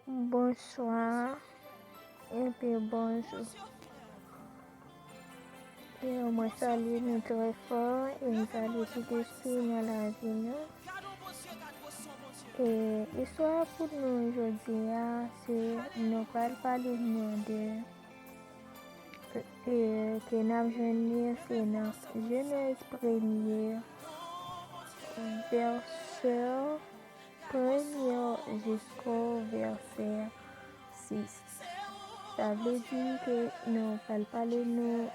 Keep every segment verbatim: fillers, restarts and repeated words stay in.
Bonswa epi bonjou. E mwen salye nou trè fò e m salye tout espri nan lavi nou. E istwa pou nou jodi a, se nou pral pale nou de e ke n ap jwenn li se nan Jenèz premye, vèsè premye jisko vèsè sis. Sa vle di ke nou pral pale nou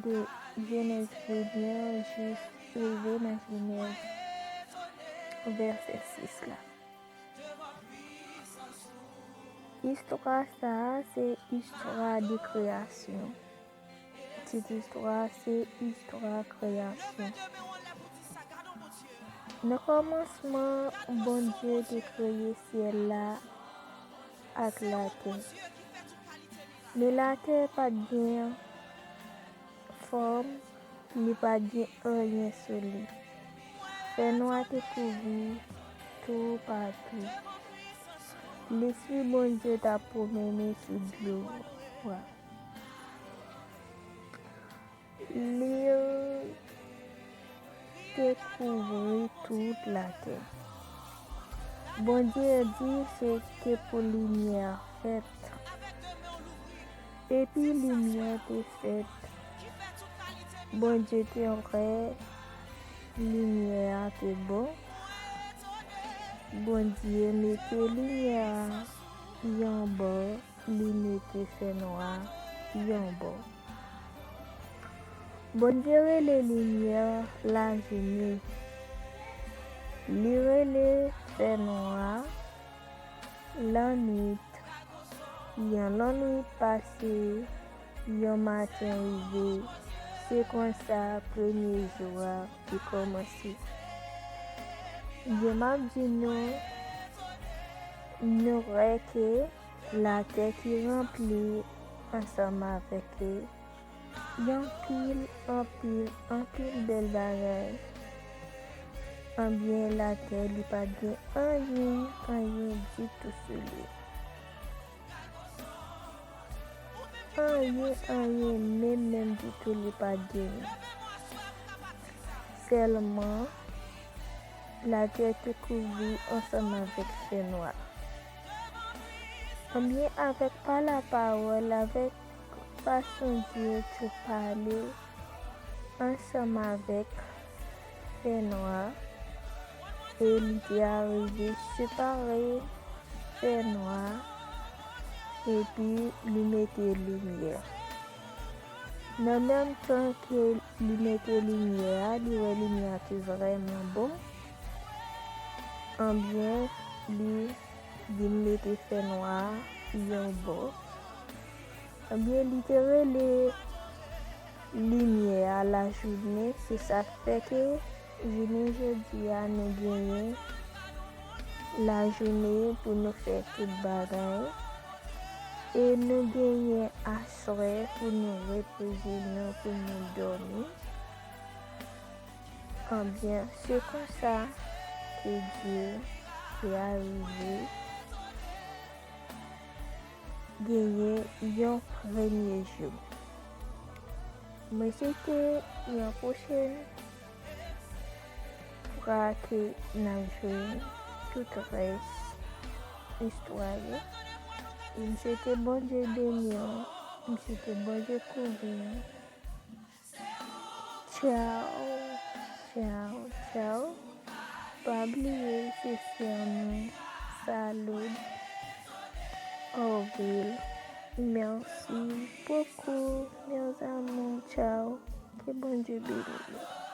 de Jenèz premye jis rive nan Jenèz vèsè sis la. Istwa sa a se istwa de kreyasyon. Tit istwa se istwa kreyasyon. Nan kòmansman, Bondye te kreye syèl la ak latè. Men latè pa t gen fòm, li pa t gen anyen sou li. Fènwa te kouvri toupatou. Lespri Bondye t ap pwomennen sou dlo a. Li te kouvri tout latè. Bondye di se ke pou limyè fèt. Epi limyè te fèt. Bondye te wè limyè a te bon. Bondye mete limyè a yon bò, li mete fènwa yon bò. Bondye rele limyè lajounen. Li rele fènwa lannwit. Yon lannwit pase, yon maten rive. Se konsa premye jou a te kòmanse. Byen, m ap di nou, nou wè ke latè ki ranpli ansanm avèk yon pil, anpil, anpil bèl bagay. Anbyen, latè, li pa t gen anyen, anyen ditou sou li. Anyen, anyen, menm, menm ditou, li pa t genyen. Sèlman, latè te kouvri ansanm avèk fènwa. Anbyen, avèk pa lapawòl, avèk fason Dye te pale ansanm avèk fènwa, e li te arive separe fènwa, epi li mete limyè. Nan menm tan ke li mete limyè a, li wè limyè a te vrèman bon. Anbyen, li vin mete fènwa a yon bò. Anbyen, li te rele limyè a lajounen. Se sa k fè ke jounen jodi a, nou genyen lajounen pou nou fè tout bagay. E nou genyen aswè pou nou repoze nou, pou nou dòmi. Anbyen, se konsa ke Dye te arive genyen yon premye jou. Mwen swete yon pwochèn fwa ke n ap jwenn tout rès istwa yo. M swete Bondye beni w. M swete Bondye kouvri w. Tchaw, tchaw, tchaw. Pa bliye, se sè nou, Salud Orville. Merci beaucoup, mes amours. Tchaw. Ke Bondye beni nou.